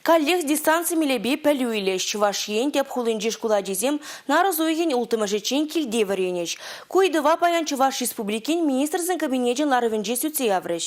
Каллех дистанци мелӗпе пӗлӳ илӗҫ. Чӑваш Ен тӗп хулинчи шкул ачисем нарӑс уйӑхӗн улттӑмӗшӗччен килте вӗренӗҫ. Ку ыйтӑва паян Чӑваш Республикин Министрсен Кабинечӗн ларӑвӗнче сӳтсе яврӗҫ.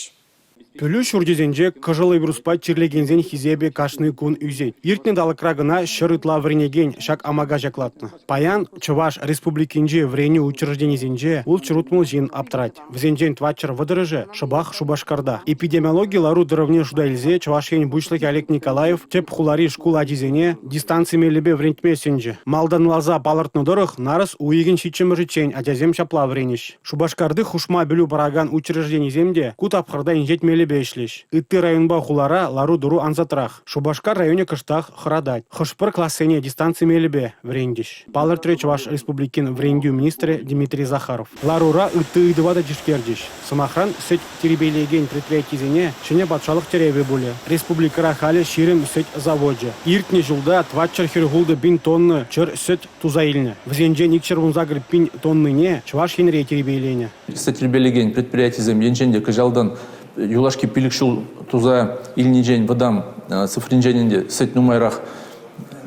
Пӗлӳ ҫурчӗсенче кӑшӑллӑ вируспа чирлекенсен хисепӗ кашни кун ӳсет. Иртнӗ талӑкра кӑна 100 ытла вӗренекен ҫак амака ҫаклатнӑ. Паян Чӑваш Республикинчи вӗренӳ учрежденисенче 660 ҫын аптрать. Вӗсенчен 430-ӑшӗ шӑпах Шупашкарта. Эпидемиологи лару-тӑрӑвне шута илсе Чӑваш Ен Пуҫлӑхӗ Олег Николаев тӗп хулари шкул ачисене дистанци мелӗпе вӗрентме сӗнчӗ. Малтанласа палӑртнӑ тӑрӑх, нарӑс уйӑхӗн ҫиччӗмӗшӗччен ачасем ҫапла вӗренӗҫ. Шупашкарти хушма пӗлӳ паракан учрежденисем те ку тапхӑрта инҫет мелӗпе ӗҫлӗҫ. Ытти районпа хулара лару-тӑру ансатрах. Шупашкар районӗ кӑштах хӑратать. Хӑш-пӗр классене дистанци мелӗпе вӗрентӗҫ. Палӑртрӗ Чӑваш Республикин вӗрентӳ министрӗ Дмитрий Захаров. Ларура ытти ыйтӑва та тишкерчӗҫ. Сӑмахран, сӗт тирпейлекен предприятисене ҫӗнӗ патшалӑх тӗревӗ пулӗ. Республикӑра халӗ 20 сӗт завочӗ. Иртнӗ ҫулта 446 пин тонна чӗр сӗт туса илнӗ. Вӗсенчен 218 пин тоннине Чӑваш Енре тирпейленӗ. Сӗт тирпейлекен предприятисем енчен те кӑҫалтан юлашки 5 ҫул туса илнинчен вӑтам цифринчен ӗнтӗ сӗт нумайрах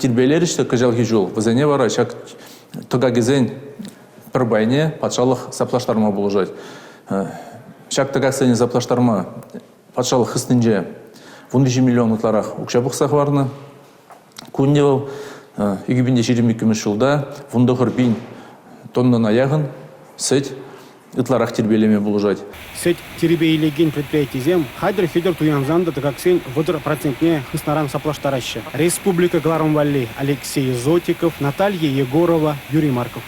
тирпейлерӗҫ те кӑҫалхи ҫул, вӗсене вара ҫак тӑкакӗсен пӗр пайне патшалӑх саплаштарма пулӑшать. Ҫак тӑкаксене саплаштарма патшалӑх хыснинче 13 миллион ытларах укҫа пӑхса хӑварнӑ. Кунне вӑл 2022 ҫулта 19 пин тоннӑна яхӑн сӗт ытларах тирпейлеме пулӑшать. Сӗт тирпейлекен предприятисем хатӗр-хӗтӗр туянсан та тӑкаксен 30 процентне хыснаран саплаштараҫҫӗ. Республика кӑларӑм валли Алексей Зотиков, Наталья Егорова, Юрий Марков.